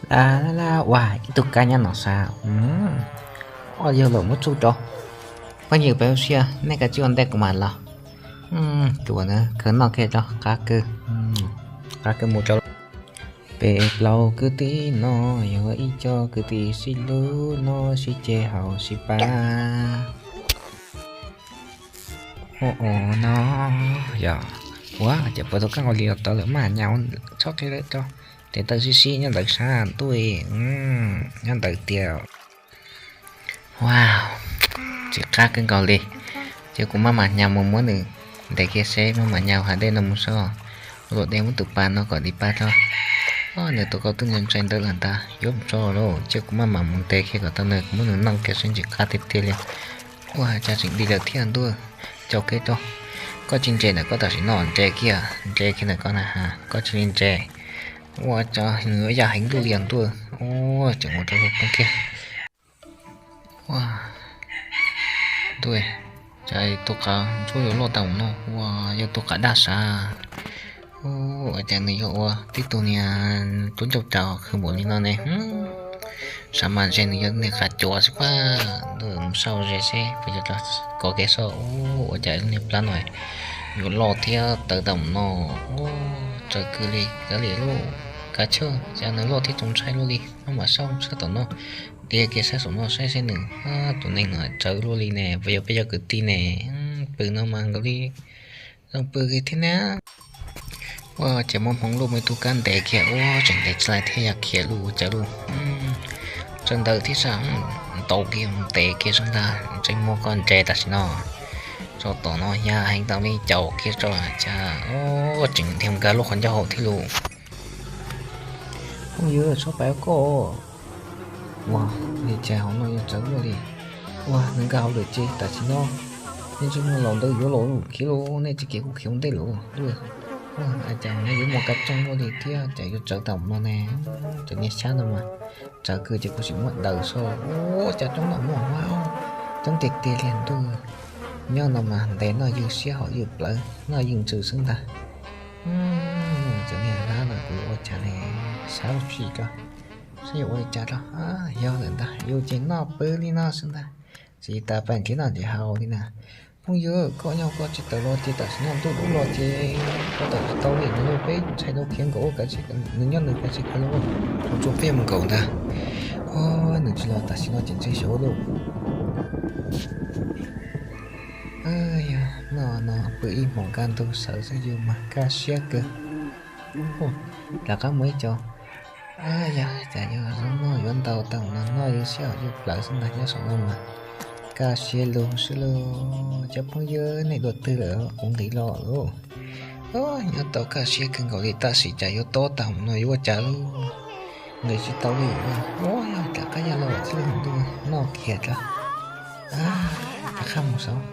Ua ib tug kab nyob no sav. Ua yog lawm muab tsuj rau. Phooj ywg peb ua siab, nej kav tsij ua ntej kuv mam los. Tus kawg noj kiag rau qab kawg, qab kawg mus rau. Peb plaub kwv tij no yog ib co kwv tij sib hlub no sib ceg haus sib pab. Ua no yog ua ces puas tau kab nkaus li los tau lawm mas nyas txhob qhia lawm rau. Tes taw sib sib nyob ntawd sab ntuj, nyob ntawd tiag. Ua, tsis qab kawg nkaus li. Ces kuv maj mam nyas mus muab nws ntes kiag seb maj mam nyas hav dej no mus soj. Luam dej muab tus pas no kom dim pab rau. Nws tus koj twb ntshai ntshai ntawd lawm ntag, yuav mus tso lauj. Ces kuv maj mam mus ntes kiag kom tau nws, kuv muab nws noj kiag seb ntsis qab tiag tiag li. Ua cas tseem dim lawm thiab ntuj. Caum kiag rau. Koj tsis ntses ntawm koj tam sim no, ntses kiag, ntses kiag ntawm koj na, koj tsis li ntses. Ua cas nws yuav yaj heev ntuj li ntuj. Ua tseem ua rau poob kiag. Ua, ntuj, cas tus qav ntsuab yuav loj tau no, ua yog tus qav daj sav. Ua cas nws yuav ua tib tug niag tub ncauj tsaus khwv npaum li no ne? Sav mas ntshe nws yog niag qav cuav xwb pab. Ntuj, mus sau ze seb puas yuav rov kov kev soj. Ua cas niag plab no yuav loj thiab tawv tau no. Tsaws kawg li, kav liam lauj, kav chawj, cas nws loj thiab txaus ntshai luaj li. Maj mam sau sab tom no, dhia kiag sab saum no saib seb nws, tus neeg no tsawv luaj li ne, puas yog peb cov kwv tij ne? Pw no mas nkaus li zoo pw kiag thiab na. Ua ces muab hmoov luaj muaj ib tug kab ntes kiag, ua tseem ntes tsis laib thiab, yog khiav lub ua cas lub tsaws ntawd thiab sas, ntaus kiag ntes kiag sab ntag, tseem muab koj ntses tam sim no. Tso tom no ya heev tau li caum kiag tso cas, tseem dhia nkag lub qhov ncauj hauv thiab lauj. Phooj ywg, txhob pais koj. Ua, li cas hauv no yuav tsawv luaj li. Ua, nws nkag hauv lawm ces tam sim no nej ntsej muag laus ntawd yuav los khiav lauj, nej tsis khiav kuv khiav ua ntej lawm. Ua, cas no yuav muaj kab tsooj luaj li thiab cas yuav tsawv tau no ne. Cov niag xyab no mas tsawv kawg ces kuv sim muab daws so. Ua, cas coob no muaj, coob tiag tiag li ntuj. Nyob no mas ntes noj ywg siab hom ywg plawv, noj ywg ntsws xwb ntag. Cov niag hlab no kuv yuav ua cas ne, sab lub tshis ko, saib yuav ua li cas rau. Yog lawm ntag, yus ces noj pw li no xwb ntag, tsis tas pais nrhiav noj nrhiav haus li na. Phooj ywg, koj nyob koj tsis tawm los ces tam sim no ntuj dub los ces koj tawm tsis tau li no lauj. Peb ntshai rau khiav nkaum ua kav tsij, nws nyob nws kav tsij khiav lauj. Kuv tsuas peb mus nkaum ntag. Nws tsis los tam sim no ces ntshe xyov lauj. Yog no no pw ib hmos kaj ntug sawv xwb yus mas kaj siab kawg. Rov qab mus ib co. Yog cas yog zoo noj yuav ntau tau no noj ywg siab hom ywg plawv xwb ntag nyob saum no mas kaj siab lug xwb lauj. Cov phooj ywg, nej dua twg lawm kuv nqis los lauj. Nyob tau kaj siab kawg nkaus li tab sis cas yuav tob tag no yuav ua cas lauj. Nqis tsis tau li. Ua yog rov qab yaj los txij li ntuj noj kiag rau. Rov qab mus saud.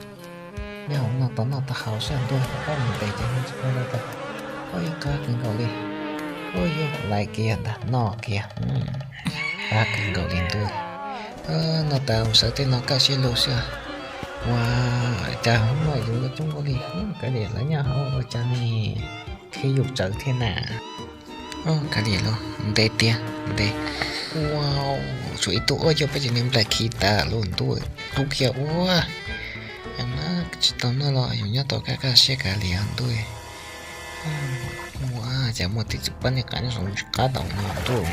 Yog hauv no tau noj tau haus sab ntuj rov qab mus ntes ces noj tsis tau li tau. Ua yog qab kawg nkaus li. Ua yog lais kiag ntag noj kiag. Qab kawg nkaus li ntuj. Noj tas sawv tej no kaj siab lug xwb. Ua cas hauv no yuav coob npaum li. Kav liam lawv nyob hauv ua cas ne, qhib yus tsawv thiab na. Kav liam lauj, nte tiag nte. Ua, tshuav ib tug ua yog peb cov niag nplaig khi tas lauj ntuj. Qub kiag ua. Tsis tau noj los yus nyob tau kaj kaj siab kav liam ntuj. Ua cas muaj tib tug pab niag qav nyob saum tsis qab tau no ntuj.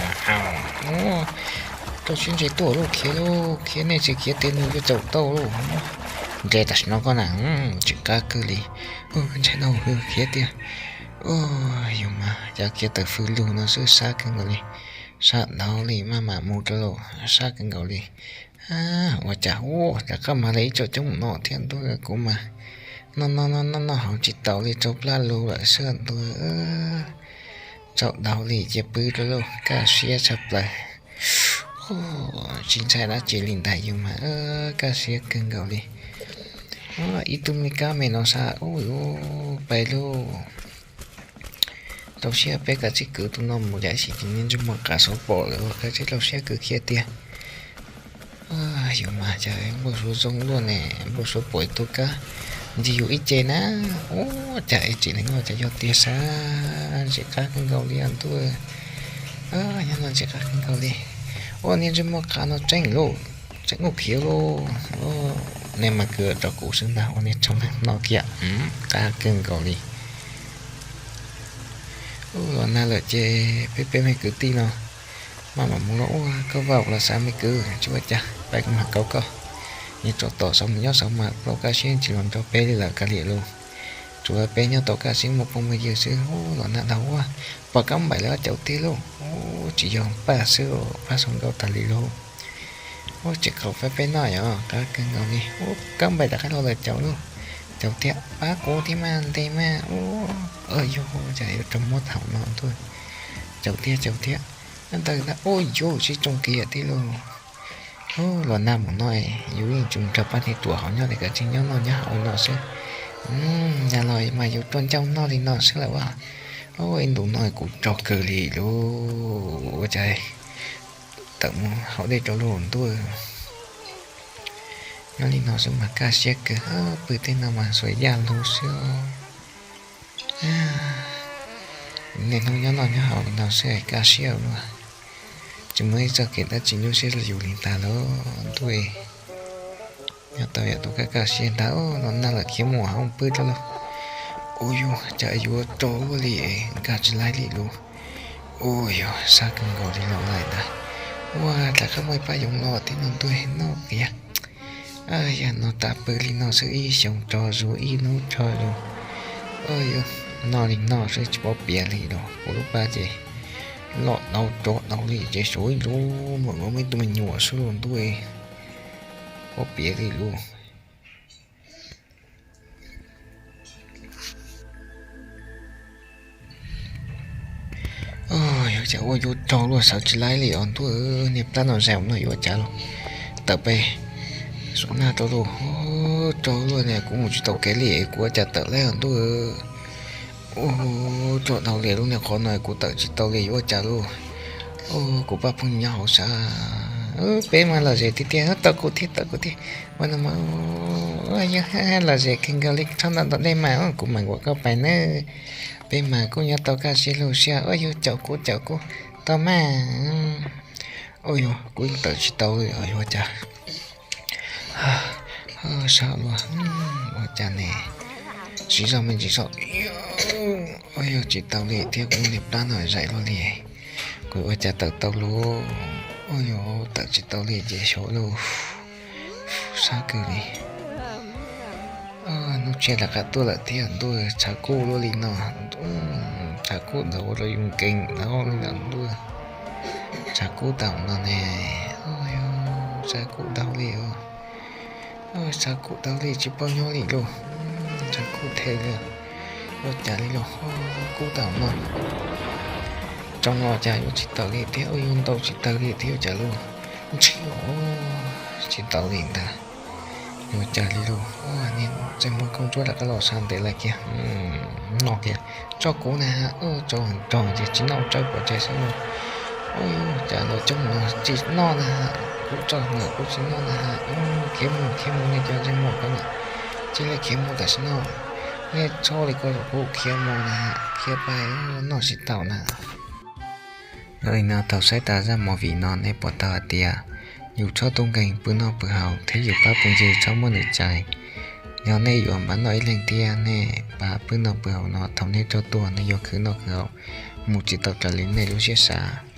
Rau siab ntse tuaj lauj, khiav lauj, khiav, nej tsis khiav tes nws yuav caum tau lauj. Nres tam sim no koj na, tsis qab kawg li. Ntshai no khiav tiag. Yus mas cov khiav tawm fwj lug no xwb sab kawg nkaus li. Sab dav li maj mam mus rau lauj, sab kawg nkaus li. Ua cas ua rov qab mas li ib co coob no thiab ntuj, kuv mas noj noj noj noj haus tsis taus li, tsau plab lug lawm xwb ntuj. Tsaus dav li cia pw rau lauj, kaj siab tshaj plaws. Tsis ntshai dab tsi li ntag yus mas, kaj siab kawg nkaus li. Ib tug me kab me no sab, ub, pais lauj. Rau siab peb kav tsij kwv tus no mus, yam sim ces niaj ntsej muag qav suav pom lawm, kav tsij rau siab kwv khiav tiag. Yus mas cas npau suav zoo luaj ne, npau suav pom ib tug kab ncig yus ib ce na. Ub, cas ib tsim neeg no cas yog tiag sab, ntsim qab kawg nkaus li ntuj. Nyob no ntxim qab kawg nkaus li. Ua niag ntsej muag qav no tseem lauj, tseem ua khiv lauj. Nej mas kwv rau kuv xwb ntag, ua niag tshoob neeg no kiag, qab kawg nkaus li. Los nag lawm ces peb peb me kwv tij no maj mam mus los ua koj vauv los xav me kwv, tsis ua cas, pab kuv mam kauv koj. Niag tsov tom xav mus nyob saud mas plaub kaj siab tsis los nrog peb li lawm, kav liam lauj. Tsuas peb nyob tau kaj siab muaj phooj muaj ywg xwb. Los nag dhau ua, pom Kab Npaim lawv ob caug tiag lauj. Tsis yog Paj xwb, Paj zoo nkauj tas li lauj. Ua tseem qhov pab peb noj yom, qab kawg nkaus li. Ua Kab Npaim rov qab los lawm, caum lauj. Caum tiag, pab kuv thiab mas, ntes mas. Ua, yog cas yuav raug muab thaum no ntuj. Caum tiag, caum tiag. Ntawd ntag, ua yus sib tsoo kiag thiab lauj. Los nag mus no yus yeej tsis mus nrog pab thiab ruam hauv nyob li, kav tsij nyob noj nyob haus no xwb. Nag los mas yus tuaj ncauj noj li no xwb lawm as. Ib ntus no kuv raug kawg li lauj. Ua cas tawm mus haus dej rau lauj ntuj. Nyob li no xwb mas kaj siab kawg, pw tej no mas xuas yaj lug xwb. Niaj hnub nyob noj nyob haus li no xwb kaj siab ua luaj. Tsis muaj ib txoj kev dab tsi nyuaj siab rau yus li ntag lauj ntuj. Nyob tau yam tus kaj kaj siab ntag, los nag lawm khiav mus hauv pw rau lauj. Ua yus cas yuav raug luaj li, nkag tsis laib li lauj. Ua yus sab kawg nkaus li los lawm ntag. Ua rov qab muaj ib pab yoov los thiab no ntuj, noj qias. Yog no tas pw li no xwb ib xyoos rog zus ib hnub rog zus. Noj li no xwb tsis paub piav li los kuv lub pab ces loj dhau rog dhau li ces suav ib lub muam muaj ib tug me nyuam xwb los ntuj, paub piav li lauj. Yog cas ua yuav raug luaj sawv tsis laib li os ntuj, niag plab no zaum no yuav ua cas lauj. Tawm pem, suav nag rau lauj, raug luaj ne kuv mus tsis tau kev li, kuv ua cas tawm laib os ntuj. Ua rog dhau li lub niag qhov no kuv tawm tsis tau li yuav ua cas lauj. Kuv pab phooj ywg nyob hauv sav, peb mas lom zem tiag tiag, tau kuv thiab tau kuv thiab. Ua no mas, yog lom zem kawg nkaus li, txhob ntau ntau dej mas kuv mam nquam koj pais nawb. Peb mas kuj nyob tau kaj siab lug siab, ua yog caum kuv caum kuv tau mas. Ua yog kuv yeej tawm tsis tau li os, yuav ua cas. Sab luaj, ua cas ne, siv zog me ntsis saib. Ua yog tsis tau li thiab, kuv niag plab no zaum luaj li, kuv ua cas tawm tau lauj. Ua yog tawm tsis tau li ces xyov lauj, sab kawg li. Hnub tshiab rov qab tuaj lawm thiab ntuj, tshav kub luaj li no, tshav kub ntawd ua rau yus nkees dhau li ntawd ntuj. Tshav kub tau no ne, tshav kub dhau li os. Tshav kub dhau li tsis paub nyob li lauj, tshav kub them li, ua cas li lauj, kub tau no. Tsoo los cas yuav tsis tawm li thiab, ua yog ntaus tsis tawg li thiab ua cas lauj. Ntshai, tsis tau li ntag. Yuav ua cas li lauj, niag ntsej muag khaub ntsuab rov qab los sab ntev lawm kiag. Noj kiag, tso kuv na ha, tso nrog ces tsis noj tsawb pov tseg xwb lauj. Ua cas los coob no tsis noj na ha, kuv tso ntawm kuv tsis noj na ha. Khiav mus khiav mus nej cov ntsej muag ko na, cia li khiav mus tam sim no. Nej txhob li ko rau kuv, khiav mus na ha, khiav pais, noj tsis tau na. Yog li no thaum saib tas zaj movie no nej pom tau hais tias yus txhob tub nkeeg pw noj pw haus thiab yus pab phooj ywg txhob muaj nws txais. Yog nej yuav npaj noj ib leeg thiab nej pab pw noj pw haus no thaum nej raug tuag nej yuav khwv noj khwv haus mus tsis tau raws li nej lub siab xav.